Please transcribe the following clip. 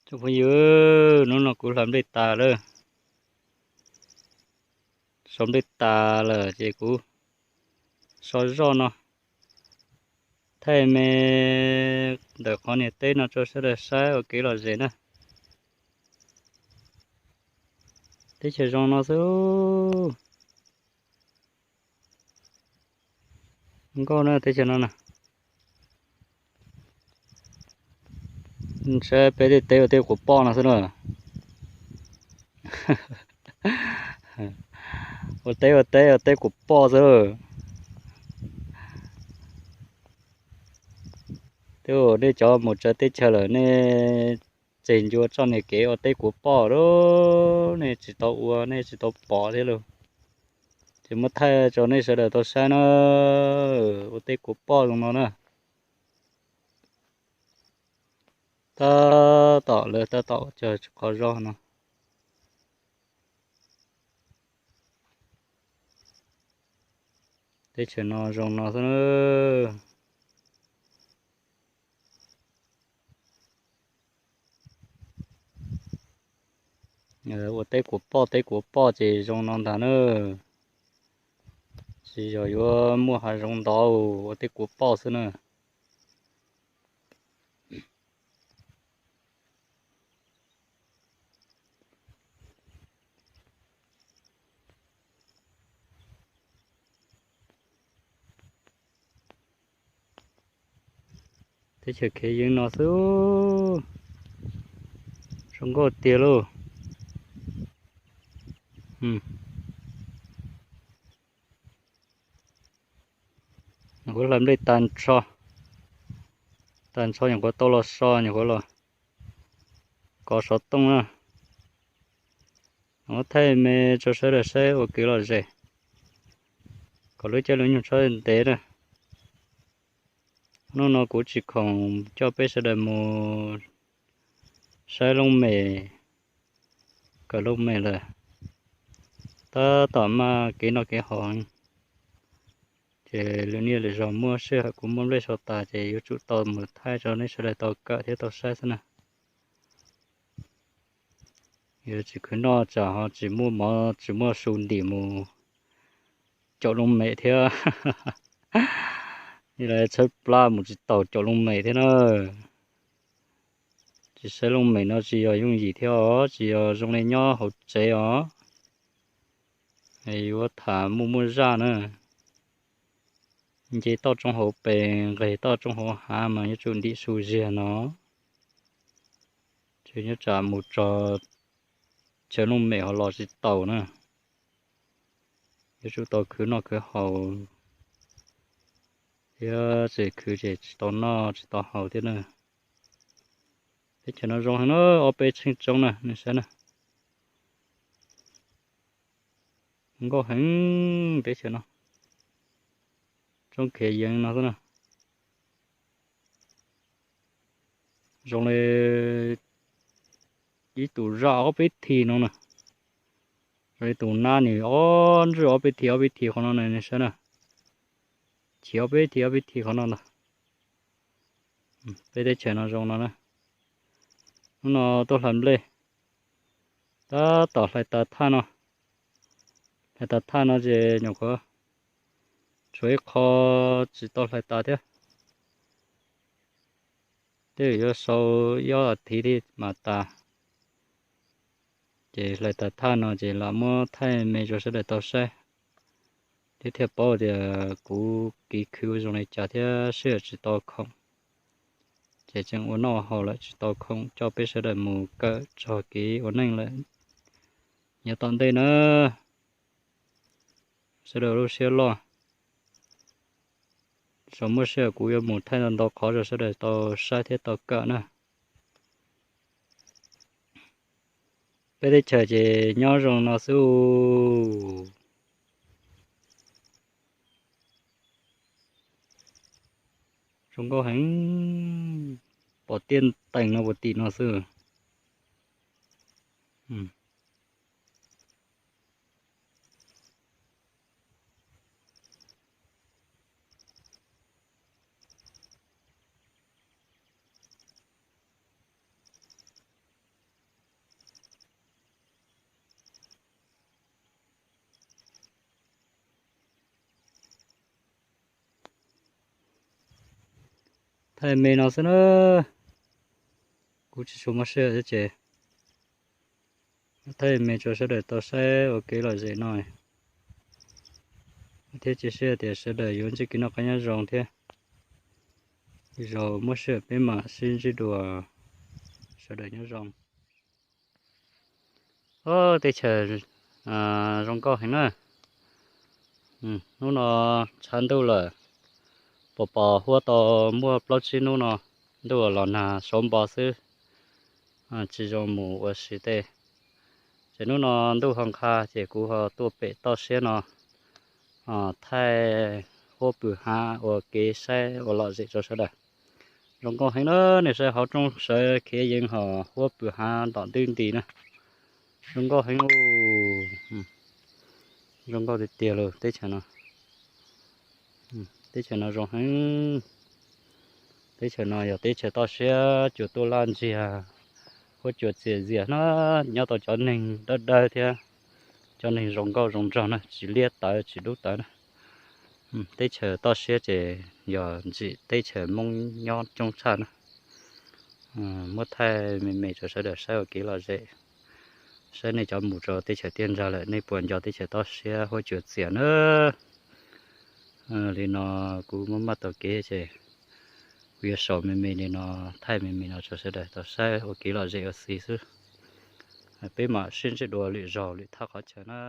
Tsoom phooj ywg, hnub no kuv hlais nplej tas lawm, so nplej tas lawm ces kuv so zoj no thaij me ntawm qhov niag teb no rau sawv daws saib ua kev lom zem na. Teb chaws zoo no xwb. Nkauj na teb chaws no na. Saib peb tej teb ua teb quav poj no xwb na. Ua teb ua teb ua teb quav poj xwb. Twb nej cov mus txawv teb chaws lawm nej tseg ncua txoj niag kev ua teb quav poj lawm, nej tsis tau ua nej tsis tau pom thiab lauj. Ces muab thaij rau nej sawv daws tau saib na, ua teb quav poj zoo no na. Tab tom lawv tab tom cog qhov zog no. Teb chaws no zoo no xwb na. Ua teb quav poj teb quav poj ces zoo no ntag na. Tsis yog yuav muaj hav zoov ntau, ua teb quav poj xwb na. Teb chaws khiav yeev no xwb, zoo nkauj tiag lauj. Nyuam qhuav hlais nplej tag nrho, tag nrho nyuam qhuav tau los so nyuam qhuav los kov xov tooj na. Muab thaij me rau sawv daws saib ua kev lom zem, kom lub caij lub nyoog txhob ntev na. Hnub no kuv tsis khoom coj peb sawv daws mus saib looj mem, kawm looj mem lawm, tab tom maj kev noj kev haus. Ces lwm niaj lwm zaus muaj sij hawm kuv muaj nplej sau tas ces yuav tsum tau mus thaij rau nej sawv daws tau kawm thiab tau saib xwb na. Yog tsis khwv noj tsam ho tsis muaj mov tsis muaj su ntim mus caum looj mem thiab. Yog lawv tshawb plab mus tsis taus caum looj mem thiab na. Tsis saib looj mem no tsis yog yooj yim thiab os, tsis yog zoo li nyob hauv tsev os. Yuav tham muaj muaj zaj na. Nce toj roob hauv pes nqes toj roob hauv hav mas yuav tsum ntim su ziag no. Tsis nyob tsam mus txog chaw looj mem ho los tsis taus na. Yuav tsum tau khwv noj khwv haus thiab, tsis khwv ces tsis tau noj tsis tau haus thiab na. Teb chaws no zoo heev na, ob peb txheej roob na nej saib na. Nkauj heev teb chaws no, roob khiav yeev no xwb na. Zoo li ib tus zaj ob peb thi no na. Zoo li tus nab nws ob ntswj ob peb thi ob peb thi qhov no na nej saib na. Chim ob peb thi ob peb thi qhov no ntag. Peb teb chaws no zoo no na. Hnub no tuaj hlais nplej, tab tom hlais tas thaj no. Hlais tas thaj no ces nyuam qhuav tshuav ib qho tsis tau hlais tas thiab. Tej zaum yuav sau ib ob as thiv thiaj mam tas. Ces hlais tas thaj no ces los muab thaij me rau sawv daws tau saib, thiab thiaj paub tias kuv kev khwv ua zoo li cas thiab sij hawm tsis tau khoom. Ces tseem ua noj ua haus lawm tsis tau khoom coj peb sawv daws mus kawm txog kev ua neej lawm yav tom ntej na. Sawv daws lub siab loj, tsaus muaj sij hawm kuv yuav mus thaij ntau ntau qhov rau sawv daws tau saib thiab tau kawm na. Peb teb chaws ces nyob zoo no xwb. Zoo nkauj heev, pom tiaj teeg no puas tim no xwb. Thaij me no xwb na, kuv tsis tshua muaj sij hawm thiab ces thaij me rau sawv daws tau saib ua kev lom zem no thiab cia siab tias sawv daws yuav ntsib kev noj qab nyob zoo thiab. Zaum muaj sij hawm peb mam sib ntsib dua, sawv daws nyob zoo. Teb chaws zoo nkauj heev na. Hnub no tshav ntuj lawm, pos pos huab tau muaj plaub tsib hnub no, ntuj los nag saum npo xwb, tsis zoo mus ua si tej. Ces hnub no ntuj ho nqha ces kuv ho tuaj pem toj siab no thaij huab pw hav ua kev saib ua lom zem rau sawv daws. Zoo nkauj heev na, nej saib hauv roob sawv khiav yees ho huab pw hav ntom ntwb nti na. Zoo nkauj heev, zoo nkauj tiag tiag lawm teb chaws no. Teb chaws no zoo heev. Teb chaws no yog teb chaws toj siab, cua tuaj laj ntsiag, huab cua txias zias na, nyob tau cov neeg dawb dawb thiab cov neeg zoo nkauj zoo nraug na, tsis liab tawv tsis dub tawv na. Teb chaws toj siab ces yog ntsim teb chaws Hmoob nyob coob tshaj na. Muab thaij me me rau sawv daws saib ua kev lom zem. Saib nej cov mus rau teb chaws tiaj nrag lawm nej puas nco teb chaws toj siab huab cua txias na. Li no kuv muab maj tau kev ces kuv yuav sau me me li no, thaij me me no rau sawv daws tau saib ua kev lom zem ua si xwb. Peb mam sib ntsib dua lwm zaus lwm thaj qhov chaw na.